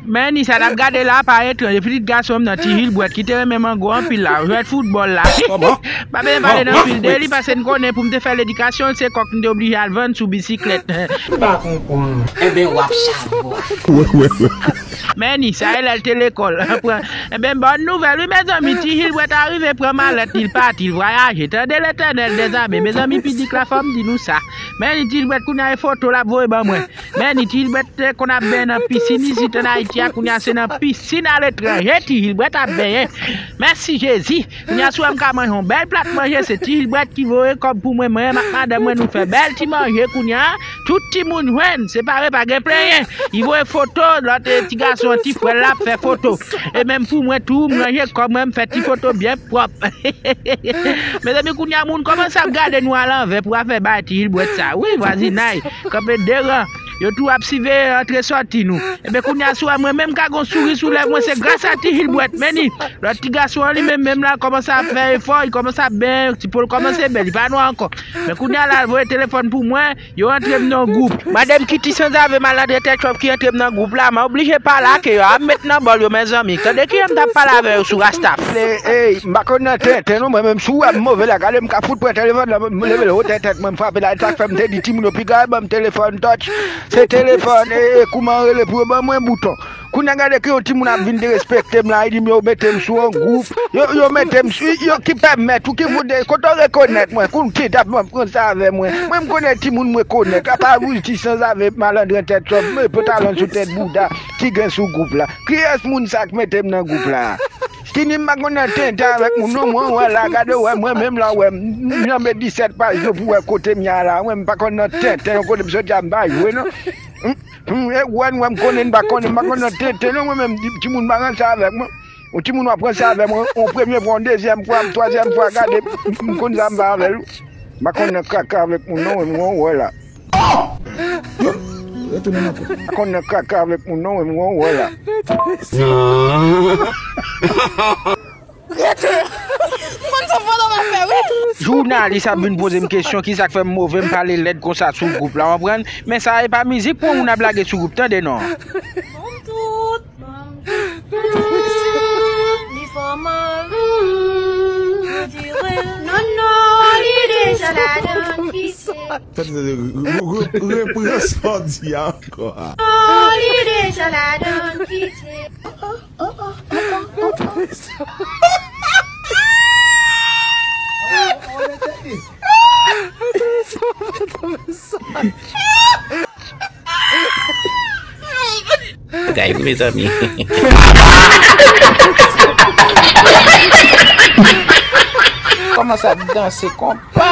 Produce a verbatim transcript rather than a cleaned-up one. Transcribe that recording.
Men ni sa n ap gade la pa etranj, e pitit gason m nan, Ti Gilbert, ki te renmen mango anpil la, jwèt foutbòl la. Pa bezwen pale nan pil de li, paske n konnen pou m te fè ledikasyon l, se kòk m te oblije al vann sou bisiklèt. M pa konprann. Enben, w ap chavwa. Men ni sa e lè l te lekòl. Pran, enben, bòn nouvèl, wi, mezanmi, Ti Gilbert arive pran malèt li, l pati, l vwayaje. Tande Letènèl dèzame, mezanmi, pidik la, fò m di nou sa. Men ni Ti Gilbert kounye a e foto l ap voye ban mwen. Men ni Ti Gilbert te konn ap benyen nan pisin isit ann Ayiti a, kounye a se nan pisin aletranje Ti Gilbert ap benyen. Mèsi Jezi. Kounye a si w wè m ka manje yon bèl plat manje, se Ti Gilbert ki voye kòb pou mwen. Mwen menm ak madanm mwen, nou fè bèl ti manje kounye a. Tout timoun jwenn, separe, pa gen plenyen. Li voye foto, lòt, eh, ti gason an, ti frè l la ap fè foto. E menm pou mwen tou, m ranje kòb mwen, m fè ti foto byen pwòp. Mezanmi, kounye a moun kòmanse ap gade nou alanvè pou afè bay Ti Gilbert sa. Wi, vwazinay, kanpe de ran. Yo tou ap siveye antre sòti nou. Enben, kounye a si w wè mwen menm ka gon souri sou lèv mwen, se gras a Ti Gilbert. Men ni, lòt ti gason an li menm, menm la kòmanse ap fè efò, li kòmanse ap benyen, ti po l kòmanse bèl, li pa nwa ankò. Men kounye a la, l voye telefòn pou mwen, yo antre m nan gwoup. Madanm ki ti sanzave malandren tèt chòf ki antre m nan gwoup la, m oblije pale ak yo, a m met nan bòl yo, mezanmi. Tande kijan m t ap pale avè yo sou Rasta. Ey, ey, m pa konn nan tenten non, mwen menm si w wè m move la, gade m ka fout pran telefòn nan, m leve l wotè tèt mwen, m frape la, e sa k fè m te di timoun yo piga ban m telefòn touch, se telefòn, e, e kouman rele pou yo ban mwen bouton. Kounye a gade ke yon timoun ap vin derespekte m la, li di m yo mete m sou yon gwoup, yo, yo mete m sou, yo ki pèmèt ou, ki fout de, kote w rekonèt mwen, kounye ki t ap pran sa avè mwen. Mwen m konnen timoun m rekonèt, apa ou ti sanzave malandren tèt chòf, men pantalon sou tèt bouda, ki gen sou gwoup la. Kiyès moun sa k mete m nan gwoup la? Tini m pa konn nan tenten avèk moun non, mwen wè la, gade wè mwen menm la wè m, m janbe disèt paj yo pou wè kote m ye a la, mwen m pa konn nan tenten, yon kote m soti a m pa jwe non. Hum, hum, e wè n wè m konnen n pa konnen, m pa konn nan tenten non, mwen menm, di- timoun pa ranse avèk mwen. Yon timoun w ap ranse avè mwen, yon premye fwa, yon dezyèm fwa, yon twazyèm fwa, gade, m- m konn sa m fè avè l. M pa konn nan kaka avèk moun non, mwen wè la. Yo, retounen nan kò. Konn nan kaka avèk moun non, mwen wè la. Rete! M konn sa fantom ap fè, wi! Jounalis ap vin poze m kesyon, kisa k fè m move, m pale lèd konsa sou gwoup la, w konprann? Men sa e pa mizik pou yon moun ap lage sou gwoup, tande non. Bon, tout. Li fò mal. Li dire. Non, non, li deja ladan, kite. Repran sa w di a ankò a. Non, li deja ladan, kite. Bagay, mezanmi. Kòmanse ap danse konpa.